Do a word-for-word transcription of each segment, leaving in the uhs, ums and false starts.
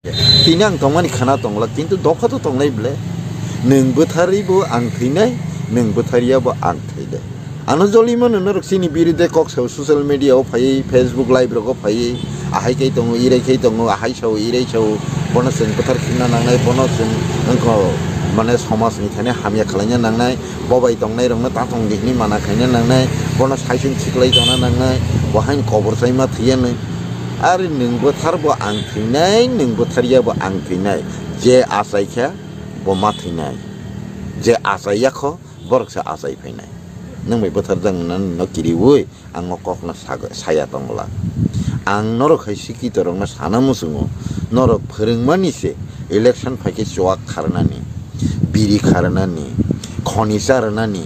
Tini ang tongmani khana tongla, kintu dopha to tongnai ble. Nwng bwtharwi bo ang thwinai, nwng bwtharya bo ang thwinai. Ano joli mano norok chini biride kok sao social media o phaiwi, Facebook live rogo phaiwi, ahai kai tongo, irai kai tongo, ahai sao, irai sao, bono chwng bwthar khimna nangnai, bono chwng wngkho mane somaj ni thani hamya khwlaina nangnai, bobai tongnai rokno tatong di hwnwi mana khaina nangnai, bono saisung siklai tongna nangnai, bo hain kobor chaima thwiya nwi. Ari nwng bwthar bo ang thwinai, nwng bwtharya bo ang thwinai. Je achai kha, bo ma thwinai. Je achai ya kho, borok se achai phainai. Nwng bai bwthar jang nani no kiriwi, ang o kok no sago-, saya tongla. Ang norok hai sikito rok no sana muchungo, norok phwrwngmani se election phaikhe chuak kharnani, biri kharnani, khoni charnani,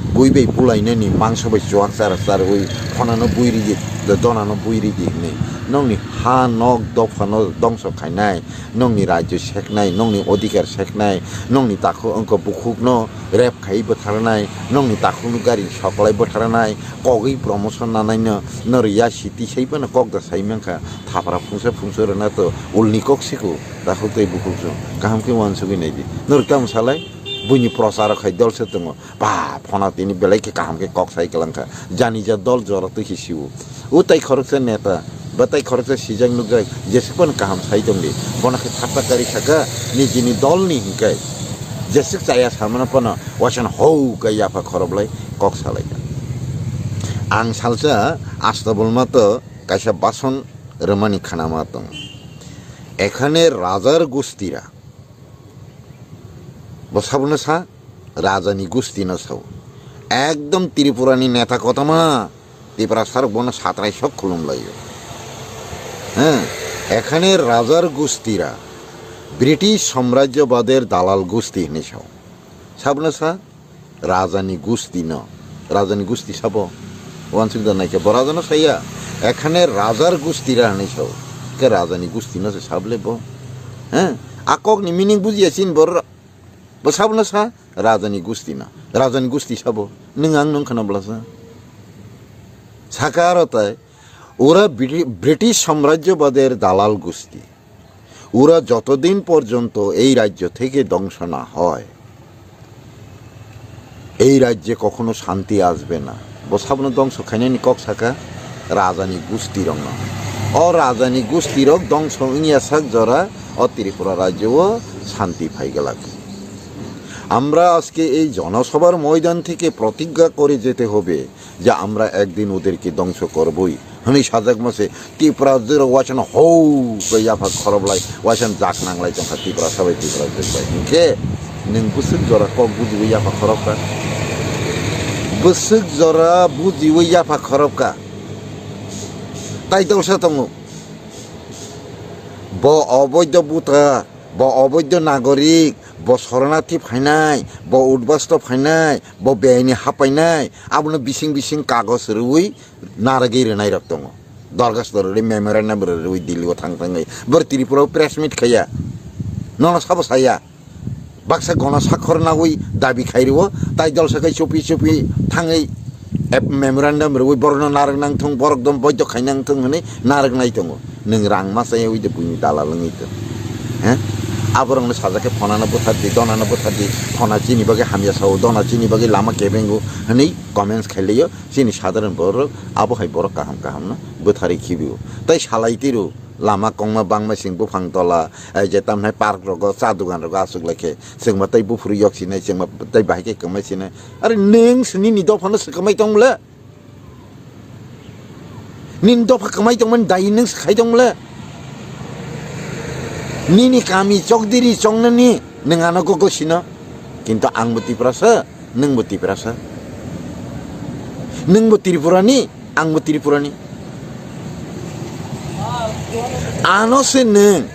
bui bai bulainani, mangso bai chuak chara charwi, phonano bui ridi, donano bui ridi hwnwi. Nokni ha nok dophano dongso khainai, nokni rajyo seknai, nokni odhikar seknai, nokni takhuk wngkha bukhukno rep khai bwtharnai, nokni takhukno gari soklai bwtharnai, kogwi promotion nanaino, noro ya city sai phano kok da sai mankha, thapra phungsa phungsa rwna to ulni kok siko, takhuk tei bukhuk chwng kaham khe uansugwi naidi. Noro tamo salai, buini procharo khai dol se tongo, ba, phona tini belai khe kaham khe kok sai kwlangkha, jani ja dol jora twi khe siwo. O tai khoroksa neta, ba tai khoroksa sijak nukjak, jesuk phano kaham sai tongdi. Bono khe thapta kari saka, nijini dolni hinkai. Jesuk chaya samano phano waisano hou khe yapha khoroplai kok salaikha. Ang salsa Astabulma to kaisa bason rwmani khanama tongo. Ekhane rajar gustira. Bo sabono sa, rajani gustino sao. Ekdom Tripurani neta kotoma, Tiprasarok bono satrai sok khulumlaio. Heh, ekhane rajar gustira, British samrajyobader dalal gusti hinwi sao. Sabono sa, rajani gustino. Rajani gusti sabo. Wansuk da naikhe bo rajano saya. Ekhane rajar gustira hinwi sao. Khe rajani gustino se sable bo. Heh, a kokni meaning bujiya chin bor. Bo sabono sa rajani gusti na. Rajani gusti sabo. Nwng ang nung khana bwlasa. Saka aro tai. Ura Bri-, British samrajyobader dalal gusti. Ura jotodin porjonto ei rajyo theke dongso na hoy, ei rajye kokhono shanti asbe na. Bo sabono dongso khainani kok saka rajani gusti rokno. O rajani gusti rok dongso wngya sak jora o Tripura rajyo o shanti phai glak. আমরা আজকে এই জনসভার ময়দান থেকে প্রতিজ্ঞা করে যেতে হবে যে আমরা একদিন ওদেরকে ধ্বংস করবই। Hwnwi sajak mase Tipra jero waisano hou khe yapha khoroplai waisano jak nanglai tongkha Tipra sabai Tipra jwk bai. Hinkhe nwng bwswk jora kok bujiwi yapha khorokka. Bwswk jora bujiwi yapha khorokka. Tai dolsa tongo. Bo oboidho buta, bo oboidho nagorik, bo soronarthi phainai, bo udbasto phainai, bo beaini hapainai, abono bising bising kagos rwui narwgwi rwnairok tongo. Dorkhasto rwui, memorandum rwui Delhi o thang thangwi. Bor Tripura o press meet khaiya. Nono sabo saya. Baksa gono sakhor nawi dabi khai rwo, tai dol sakai chupi chupi thangwi ep-, memorandum rwui borokno narwk nang thung, borok dom boidok khai nang thung hwnwi narwk nai tongo. Nwng rang ma chaya ui de buini dalal wngwi tong. He? Aborokno sajak khe phonano bwthar di, donano bwthar di, phona chini bagwi hamya sao, dona chini bagwi lama kebengo hwnwi comments khai laio chini sadharon borok, abo hai borok kaham kaham no bwtharwi khibio. Tai salai tiro lama kongma bangma sing buphang tola, ai je tamhai park rogo, cha dogan rogo aswk lai khe, chwngma tei buphuru yok sinai, chwngma tei bahai khe kwmai sinai. Are nwng se nini dophano swkamai tong le? Nini dopha kwmai tongmani dai nwng swkhai tong le? Nini kami chokdiri chongnani nwng ano gogo sino. Kintu ang bo Tiprasa. Nwng bo Tiprasa. Nwng bo Tripurani, ang bo Tripurani. Ano se nwng.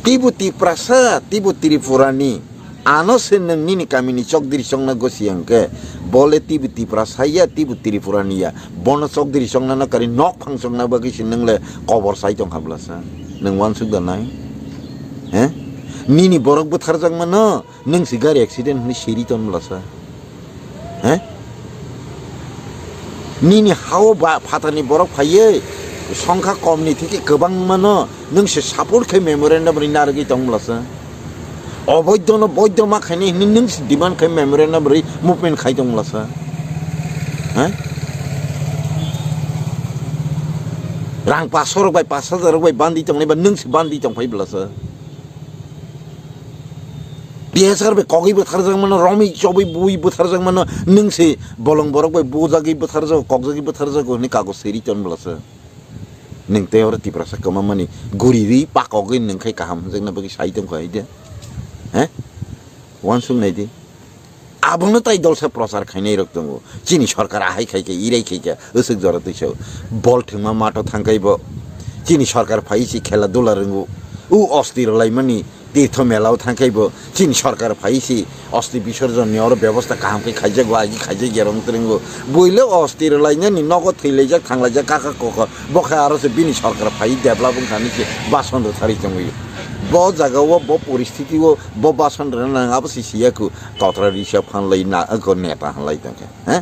Tibo Tiprasa, tibo Tripurani. Ano se nwng nini kamini chokdiri chongna gosi hwnkhe, bole tibo Tiprasa ya, tibo Tripurani ya. Bono chokdiri chongna no kari nok phang chongna bagwi se nwng le kobor sai tong kha bwlasa. Nwng uansuk da nai? He? Nini borok bwtharjak mano. Nwng se gari accident hwnwi siri ton bwlasa. He? Nini hao ba phatarni borok phaiwi songkha komni theke kwbang mano, Nwng se support khai memorandum ri narwgwi tong bwlasa. Oboido no boido ma khaini hwnwi nwng se demand khai memorandum ri movement khai tong bwlasa. Ha? Rang paso rok bai, pash hajar rok bai bandi tongnai ba nwng se bandi tong phai bwlasa. T S R bai kogwi bwtharjak mano, romwi chobwi bui bwtharjak mano, nwng se bolong borok bai bujagwi bwtharjago, kokjagwi bwtharjago hwnwi kagoj siri ton bwlasa. Nwng tei oro Tiprasa kwma mani guri ri pakogwi nwng khai kaham hwnjakna bagwi sai tongkha hai de. He? Uansuk nai di. Abono tai dolsa prochar khainai rok tongo. Chini sorkar ahai khai khe, irai khai khe, usuk jora twi sao. Bol thwngma mato thangkhai bo. Chini sorkar phai si khela dula rwngo. U osti rwlaimani tirtho mela o thangkhai bo. Chini sorkar phai si osti bisorjon ni oro bebosta kaham khe khaijago, agi khaijak ya rong twrwngo. Buile osti rwlainani nogo thwilaijak, thanglaijak, kaka koko. Bo khe aro se bini sorkar phai develop wngkha ni se bason rwthari tongwi. Bo jaga o, bo poristiti o, bo bason rwna nang abo se siya ku. Totra risa phanlai na, ko neta hanlai tongkhe. He?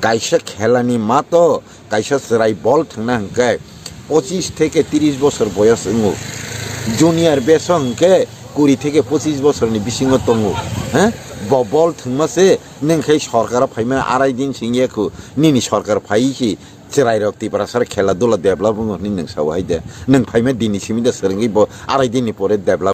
Kaisa khelani mato, kaisa chwrai bol thwngna hwnkhe pochis theke tris bosor boyos wngo. Junior beso hwnkhe kuri theke pochis bosorni bisingo tongo. He? Bo bol thwngma se nwng khe sorkaro phaimani arai din singya khu. Nini sorkar phai si chwrairok Tiprasar khela dula develop wngo hwnwi nwng sao hai de. Nwng phaima dini simi de swrwngwi bo arai dinni pore develop